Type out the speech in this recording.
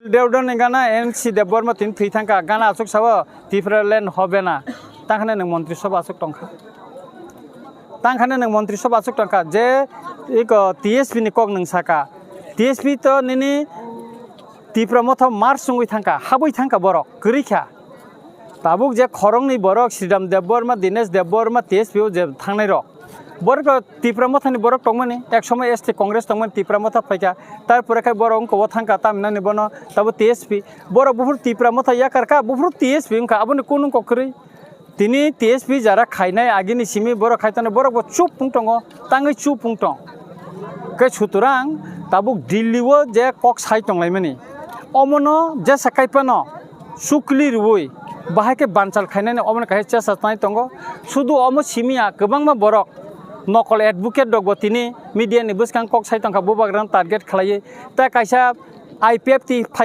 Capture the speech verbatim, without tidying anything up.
Debbarma ni gana N C Debbarma tini thwi thangkha, gana aswk sao Tipraland hobe na. Tangkhani nwng montri sabha aswk tongkha. Tangkhani nwng montri sabha aswk tongkha je iko T S P ni kok nwng saka. T S P to nini Tipra Motha march wngwi thangkha, habwi thangkha borok, kwrwi kha. Tabuk je khoroknwi borok Sridham Debbarma, Dinesh Debbarma, T S P o je thangnai rok. Borok Tipra Mothani borok tongmani, ek somoy S T Congress tongmani Tipra Motha phaikha. Tarpore khai borok wngkha o thangkha tamhinani bono tabo T S P. Borok buphuru Tipra Motha yakarkha, buphuru T S P wngkha, aboni kunu kok kwrwi. Tini T S P jara khainai agini simi borok khai tongo, borok bo chup wng tongo, tangwi chup wng tong. Khe sutorang tabuk Delhi o je kok sai tonglaimani, omono jesa kaiphano sukli rwui bahai khe banchal khainani omono kaisa chesa tanai tongo. Sudu omo simi ya kwbangma borok nokol advocate rokbo tini media ni bwskang kok sai tongkha, bubagrano target khlaiwi. Tei kaisa I P F T phai